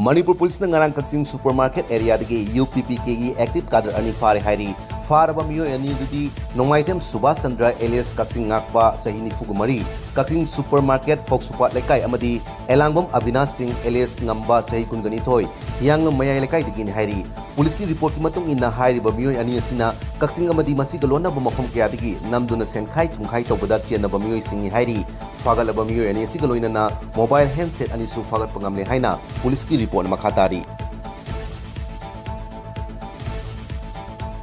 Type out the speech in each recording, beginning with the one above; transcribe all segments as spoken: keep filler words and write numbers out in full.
ꯃꯅꯤꯄꯨꯔ ꯄꯨꯂꯤꯁꯅ ꯉꯔꯥꯡ ꯀꯛꯆꯤꯡ super market ꯑꯦꯔꯤꯌꯥꯗꯒꯤ U ꯄꯤ ꯄꯤ ꯀꯦꯒꯤ active ꯀꯥꯗꯔ ꯑꯅꯤ ꯐꯥꯔꯦ ꯍꯥꯏꯔꯤ꯫ ꯐꯥꯔꯕ ꯃꯤꯑꯣꯏ ꯑꯅꯤ ꯑꯗꯨꯗꯤ ꯅꯣꯡꯃꯥꯏꯊꯦꯝ ꯁꯨꯕꯥꯁ ꯆꯟꯗ꯭ꯔ ꯑꯦꯂꯤꯌꯥꯁ ꯀꯛꯆꯤꯡ ꯉꯥꯛꯄ, ꯆꯍꯤ ꯅꯤꯐꯨꯒ ꯃꯔꯤ, ꯀꯛꯆꯤꯡ ꯁꯨꯄꯔ ꯃꯥꯔꯀꯦꯠ ꯐꯧꯁꯨꯄꯥꯠ ꯂꯩꯀꯥꯏ ꯑꯃꯗꯤ ꯑꯦꯂꯥꯡꯕꯝ ꯑꯕꯤꯅꯥꯁ ꯁꯤꯡ ꯑꯦꯂꯤꯌꯥꯁ ꯉꯝꯕ, ꯆꯍꯤ ꯀꯨꯟꯒ ꯅꯤꯊꯣꯏ, ꯍꯤꯌꯥꯡꯂꯝ ꯃꯌꯥꯏ ꯂꯩꯀꯥꯏꯗꯒꯤꯅꯤ ꯍꯥꯏꯔꯤ꯫ ꯄꯨꯂꯤꯁꯀꯤ ꯔꯤꯄꯣꯔꯠꯀꯤ ꯃꯇꯨꯡ ꯏꯟꯅ ꯍꯥꯏꯔꯤꯕ ꯃꯤꯑꯣꯏ ꯑꯅꯤ ꯑꯁꯤꯅ ꯀꯛꯆꯤꯡ ꯑꯃꯗꯤ ꯃꯁꯤꯒ ꯂꯣꯟꯅꯕ ꯃꯐꯝ ꯀꯌꯥꯗꯒꯤ ꯅꯝꯗꯨꯅ ꯁꯦꯟꯈꯥꯏ ꯊꯨꯝꯈꯥꯏ ꯇꯧꯕꯗ ꯆꯦꯟꯅꯕ ꯃꯤꯑꯣꯏꯁꯤꯡꯅꯤ ꯍꯥꯏꯔꯤ꯫ ꯐꯥꯒꯠꯂꯕ ꯃꯤꯑꯣꯏ ꯑꯅꯤ ꯑꯁꯤꯒ ꯂꯣꯏꯅꯅ ꯃꯣꯕꯥꯏꯜ ꯍꯦꯟꯁꯦꯠ ꯑꯅꯤꯁꯨ ꯐꯥꯒꯠꯄ ꯉꯝꯂꯦ ꯍꯥꯏꯅ ꯄꯨꯂꯤꯁꯀꯤ ꯔꯤꯄꯣꯔꯠꯅ ꯃꯈꯥ ꯇꯥꯔꯤ꯫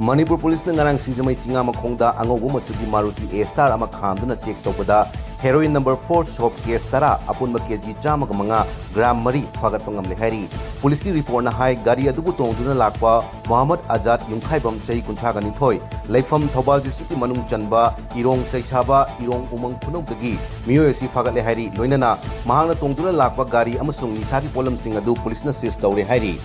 ꯃꯅꯤꯄꯨꯔ ꯄꯨꯂꯤꯁꯅ ꯉꯔꯥꯡ ꯁꯤꯡꯖꯃꯩ ꯆꯤꯉꯥꯃꯈꯣꯡꯗ ꯑꯉꯧꯕ ꯃꯆꯨꯒꯤ ꯃꯥꯔꯨꯇꯤ ꯑꯦ ꯁ꯭ꯇꯥꯔ ꯑꯃ ꯈꯥꯝꯗꯨꯅ ꯆꯦꯛ ꯇꯧꯕꯗ heroin number four soap case ꯇꯔꯥ, ꯑꯄꯨꯟꯕ ꯀꯦꯖꯤ ꯆꯥꯝꯃꯒ ꯃꯉꯥ, ꯒ꯭ꯔꯥꯝ ꯃꯔꯤ ꯐꯥꯒꯠꯄ ꯉꯝꯂꯦ ꯍꯥꯏꯔꯤ꯫ ꯄꯨꯂꯤꯁꯀꯤ ꯔꯤꯄꯣꯔꯠꯅ ꯍꯥꯏ, ꯒꯥꯔꯤ ꯑꯗꯨꯕꯨ ꯇꯣꯡꯗꯨꯅ ꯂꯥꯛꯄ ꯃꯣꯍꯝꯃꯗ ꯑꯖꯥꯗ ꯌꯨꯝꯈꯥꯏꯕꯝ, ꯆꯍꯤ ꯀꯨꯟꯊ꯭ꯔꯥꯒ ꯅꯤꯊꯣꯏ, ꯂꯩꯐꯝ ꯊꯧꯕꯥꯜ ꯗꯤꯁꯇ꯭ꯔꯤꯛꯀꯤ ꯃꯅꯨꯡ ꯆꯟꯕ ꯏꯔꯣꯡ ꯆꯩꯁꯥꯕ, ꯏꯔꯣꯡ ꯎꯃꯪ ꯈꯨꯅꯧꯗꯒꯤ ꯃꯤꯑꯣꯏ ꯑꯁꯤ ꯐꯥꯒꯠꯂꯦ ꯍꯥꯏꯔꯤ꯫ ꯂꯣꯏꯅꯅ ꯃꯍꯥꯛꯅ ꯇꯣꯡꯗꯨꯅ ꯂꯥꯛꯄ ꯒꯥꯔꯤ ꯑꯃꯁꯨꯡ ꯅꯤꯁꯥꯒꯤ ꯄꯣꯠꯂꯝꯁꯤꯡ ꯑꯗꯨ ꯄꯨꯂꯤꯁꯅ ꯁꯤꯖ ꯇꯧꯔꯦ ꯍꯥꯏꯔꯤ꯫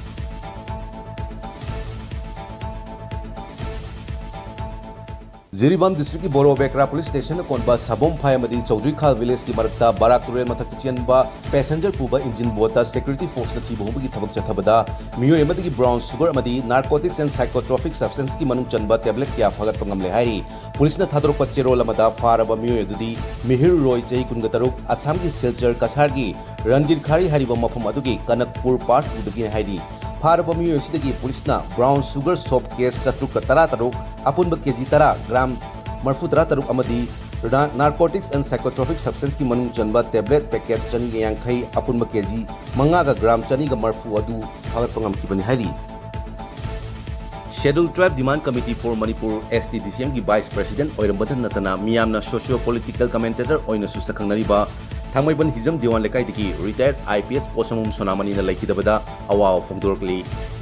ꯖꯤꯔꯤꯕꯥꯝ ꯗꯤꯁꯇ꯭ꯔꯤꯛꯀꯤ ꯕꯣꯔꯣꯕꯦꯀ꯭ꯔꯥ ꯄꯨꯂꯤꯁ ꯁ꯭ꯇꯦꯁꯟꯅ ꯀꯣꯟꯕ ꯁꯥꯕꯣꯝꯐꯥꯏ ꯑꯃꯗꯤ ꯆꯧꯗ꯭ꯔꯤꯈꯥꯜ ꯚꯤꯂꯦꯖꯀꯤ ꯃꯔꯛꯇ ꯕꯔꯥꯛ ꯇꯨꯔꯦꯜ ꯃꯊꯛꯇ ꯆꯦꯟꯕ ꯄꯦꯁꯦꯟꯖꯔ ꯄꯨꯕ ꯏꯟꯖꯤꯟ ꯕꯣꯠꯇ ꯁꯦꯀ꯭ꯌꯨꯔꯤꯇꯤ ꯐꯣꯔꯁꯅ ꯊꯤꯕ ꯍꯨꯝꯕꯒꯤ ꯊꯕꯛ ꯆꯠꯊꯕꯗ ꯃꯤꯑꯣꯏ ꯑꯃꯗꯒꯤ ꯕ꯭ꯔꯥꯎꯟ ꯁꯨꯒꯔ ꯑꯃꯗꯤ ꯅꯥꯔꯀꯣꯇꯤꯛꯁ ꯑꯦꯟ ꯁꯥꯏꯀꯣꯇ꯭ꯔꯣꯐꯤꯛ ꯁꯕꯁꯇꯦꯟꯁꯀꯤ ꯃꯅꯨꯡ ꯆꯟꯕ ꯇꯦꯕ꯭ꯂꯦꯠ ꯀꯌꯥ ꯐꯥꯒꯠꯄ ꯉꯝꯂꯦ ꯍꯥꯏꯔꯤ꯫ ꯄꯨꯂꯤꯁꯅ ꯊꯥꯗꯣꯔꯛꯄ ꯆꯦꯔꯣꯜ ꯑꯃꯗ ꯐꯥꯔꯕ ꯃꯤꯑꯣꯏ ꯑꯗꯨꯗꯤ ꯃꯤꯍꯤꯔ ꯔꯣꯏ, ꯆꯍꯤ ꯀꯨꯟꯒ ꯇꯔꯨꯛ, ꯑꯁꯥꯝꯒꯤ ꯁꯤꯜꯆꯔ ꯀꯁꯥꯔꯒꯤ ꯔꯟꯒꯤꯔ ꯈꯥꯔꯤ ꯍꯥꯏꯔꯤꯕ ꯃꯐꯝ ꯑꯗꯨꯒꯤ ꯀꯅꯛꯄꯨꯔ ꯄꯥꯔꯠ ꯇꯨꯗꯒꯤꯅꯤ ꯍꯥꯏꯔꯤ꯫ ꯐꯥꯔꯕ ꯃꯤꯑꯣꯏ ꯑꯁꯤꯗꯒꯤ ꯄꯨꯂꯤꯁꯅ ꯕ꯭ꯔꯥꯎꯟ ꯁꯨꯒꯔ ꯁꯣꯞ ꯀꯦꯁ ꯆꯥꯇ꯭ꯔꯨꯛꯀ ꯇꯔꯥ ꯇꯔꯨꯛ, ꯑꯄꯨꯟꯕ ꯀꯦꯖꯤ ꯇꯔꯥ, ꯒ꯭ꯔꯥꯝ ꯃꯔꯤꯐꯨꯇꯔꯥ ꯇꯔꯨꯛ ꯑꯃꯗꯤ ꯅꯥꯔꯀꯣꯇꯤꯛꯁ ꯑꯦꯟ ꯁꯥꯏꯀꯣꯇ꯭ꯔꯣꯐꯤꯛ ꯁꯕꯁꯇꯦꯟꯁꯀꯤ ꯃꯅꯨꯡ ꯆꯟꯕ ꯇꯦꯕ꯭ꯂꯦꯠ ꯄꯦꯀꯦꯠ ꯆꯅꯤꯒ ꯌꯥꯡꯈꯩ, ꯑꯄꯨꯟꯕ ꯀꯦꯖꯤ ꯃꯉꯥꯒ ꯒ꯭ꯔꯥꯝ ꯆꯅꯤꯒ ꯃꯔꯤꯐꯨ ꯑꯗꯨ ꯐꯥꯒꯠꯄ ꯉꯝꯈꯤꯕꯅꯤ ꯍꯥꯏꯔꯤ꯫ Scheduled Tribe Demand Committee for Manipur, S T D C M ꯒꯤ ꯚꯥꯏꯁ ꯄ꯭ꯔꯦꯁꯤꯗꯦꯟꯠ ꯑꯣꯏꯔꯝꯕꯇ ꯅꯠꯇꯅ ꯃꯤꯌꯥꯝꯅ ꯁꯣꯁꯤꯌꯣ ꯄꯣꯂꯤꯇꯤꯀꯦꯜ ꯀꯃꯦꯟꯇꯦꯇꯔ ꯑꯣꯏꯅꯁꯨ ꯁꯛꯈꯪꯅꯔꯤꯕ ꯊꯥꯡꯃꯩꯕꯟ ꯍꯤꯖꯝ ꯗꯤꯋꯥꯟ ꯂꯩꯀꯥꯏꯗꯒꯤ ꯔꯤꯇꯥꯌꯔꯗ ꯑꯥꯏ ꯄꯤ ꯑꯦꯁ ꯄꯣꯁꯪꯕꯝ ꯁꯣꯅꯥꯃꯅꯤꯅ ꯂꯩꯈꯤꯗꯕꯗ ꯑꯋꯥꯕ ꯐꯣꯡꯗꯣꯔꯛꯂꯤ꯫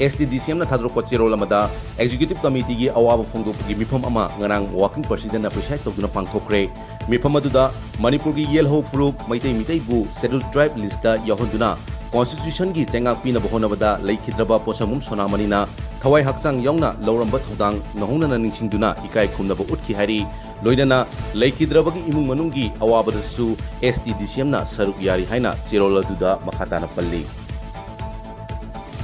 S T D C M ꯅ ꯊꯥꯗꯣꯔꯛꯄ ꯆꯦꯔꯣꯜ ꯑꯃꯗ ꯑꯦꯛꯖꯤꯀ꯭ꯌꯨꯇꯤꯚ ꯀꯃꯤꯇꯤꯒꯤ ꯑꯋꯥꯕ ꯐꯣꯡꯗꯣꯛꯄꯒꯤ ꯃꯤꯐꯝ ꯑꯃ ꯉꯔꯥꯡ ꯋꯥꯔꯀꯤꯡ ꯄ꯭ꯔꯦꯁꯤꯗꯦꯟꯠꯅ ꯄ꯭ꯔꯤꯁꯥꯏꯗ ꯇꯧꯗꯨꯅ ꯄꯥꯡꯊꯣꯛꯈ꯭ꯔꯦ꯫ ꯃꯤꯐꯝ ꯑꯗꯨꯗ ꯃꯅꯤꯄꯨꯔꯒꯤ ꯌꯦꯜꯍꯧ ꯐꯨꯔꯨꯞ ꯃꯩꯇꯩ ꯃꯤꯇꯩꯕꯨ ꯁꯦꯗ꯭ꯌꯨꯜ ꯇ꯭ꯔꯥꯏꯕ ꯂꯤꯁ꯭ꯠꯇ ꯌꯥꯎꯍꯟꯗꯨꯅ ꯀꯣꯟꯁꯇꯤꯇ꯭ꯌꯨꯁꯟꯒꯤ ꯆꯩꯉꯥꯛ ꯄꯤꯅꯕ ꯍꯣꯠꯅꯕꯗ ꯂꯩꯈꯤꯗ꯭ꯔꯕ ꯄꯣꯁꯪꯕꯝ ꯁꯣꯅꯥꯃꯅꯤꯅ ꯊꯋꯥꯏ ꯍꯛꯆꯥꯡ ꯌꯥꯎꯅ ꯂꯧꯔꯝꯕ ꯊꯧꯗꯥꯡ ꯅꯧꯍꯧꯅꯅ ꯅꯤꯡꯁꯤꯡꯗꯨꯅ ꯏꯀꯥꯏ ꯈꯨꯝꯅꯕ ꯎꯠꯈꯤ ꯍꯥꯏꯔꯤ꯫ ꯂꯣꯏꯅꯅ ꯂꯩꯈꯤꯗ꯭ꯔꯕꯒꯤ ꯏꯃꯨꯡ ꯃꯅꯨꯡꯒꯤ ꯑꯋꯥꯕꯗꯁꯨ S T D C M ꯅ ꯁꯔꯨꯛ ꯌꯥꯔꯤ ꯍꯥꯏꯅ ꯆꯦꯔꯣꯜ ꯑꯗꯨꯗ ꯃꯈꯥ ꯇꯥꯅ ꯄꯜꯂꯤ꯫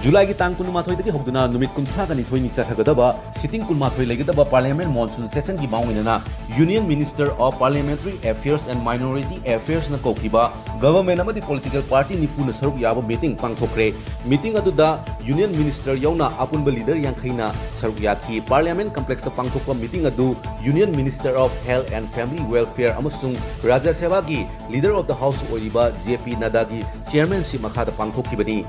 ꯖꯨꯂꯥꯏꯒꯤ ꯇꯥꯡ ꯀꯨꯟꯃꯥꯊꯣꯏꯗꯒꯤ ꯍꯧꯗꯨꯅ ꯅꯨꯃꯤꯠ ꯀꯨꯟꯊ꯭ꯔꯥꯒ ꯅꯤꯊꯣꯏꯅꯤ ꯆꯠꯊꯒꯗꯕ sitting ꯀꯨꯟꯃꯥꯊꯣꯏ ꯂꯩꯒꯗꯕ Parliament Monsoon Session ꯒꯤ ꯃꯥꯡꯑꯣꯏꯅꯅ Union Minister of Parliamentary Affairs and Minority Affairs ꯅ ꯀꯧꯈꯤꯕ government ꯑꯃꯗꯤ political party ꯅꯤꯐꯨꯅ ꯁꯔꯨꯛ ꯌꯥꯕ meeting ꯄꯥꯡꯊꯣꯛꯈ꯭ꯔꯦ꯫ Meeting ꯑꯗꯨꯗ Union Minister ꯌꯥꯎꯅ ꯑꯄꯨꯟꯕ leader ꯌꯥꯡꯈꯩꯅ ꯁꯔꯨꯛ ꯌꯥꯈꯤ꯫ Parliament Complex ꯇ ꯄꯥꯡꯊꯣꯛꯄ meeting ꯑꯗꯨ Union Minister of Health and Family Welfare ꯑꯃꯁꯨꯡ Rajya Sabha ꯒꯤ Leader of the House ꯑꯣꯏꯔꯤꯕ ꯖꯦ ꯄꯤ ꯅꯗꯥꯒꯤ chairmanship ꯃꯈꯥꯗ ꯄꯥꯡꯊꯣꯛꯈꯤꯕꯅꯤ꯫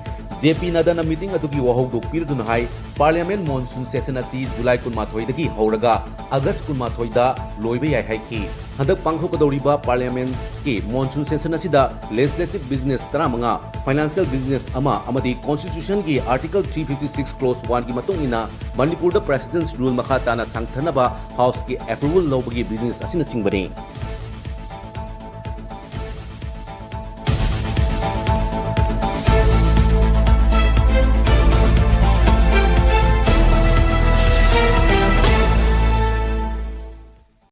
ꯖꯦ ꯄꯤ ꯅꯗꯥꯅ meeting ꯑꯗꯨꯒꯤ ꯋꯥꯍꯧꯗꯣꯛ ꯄꯤꯔꯗꯨꯅ ꯍꯥꯏ, Parliament Monsoon Session ꯑꯁꯤ ꯖꯨꯂꯥꯏ ꯀꯨꯟꯃꯥꯊꯣꯏꯗꯒꯤ ꯍꯧꯔꯒ ꯑꯥꯒꯁ ꯀꯨꯟꯃꯥꯊꯣꯏꯗ ꯂꯣꯏꯕ ꯌꯥꯏ ꯍꯥꯏꯈꯤ꯫ ꯍꯟꯗꯛ ꯄꯥꯡꯊꯣꯛꯀꯗꯧꯔꯤꯕ Parliament ꯀꯤ Monsoon Session ꯑꯁꯤꯗ legislative business ꯇꯔꯥꯃꯉꯥ, financial business ꯑꯃ ꯑꯃꯗꯤ Constitution ꯒꯤ Article three fifty six Clause one ꯒꯤ ꯃꯇꯨꯡ ꯏꯟꯅ ꯃꯅꯤꯄꯨꯔꯗ President's Rule ꯃꯈꯥ ꯇꯥꯅ ꯁꯥꯡꯊꯅꯕ House ꯀꯤ approval ꯂꯧꯕꯒꯤ business ꯑꯁꯤꯅꯆꯤꯡꯕꯅꯤ꯫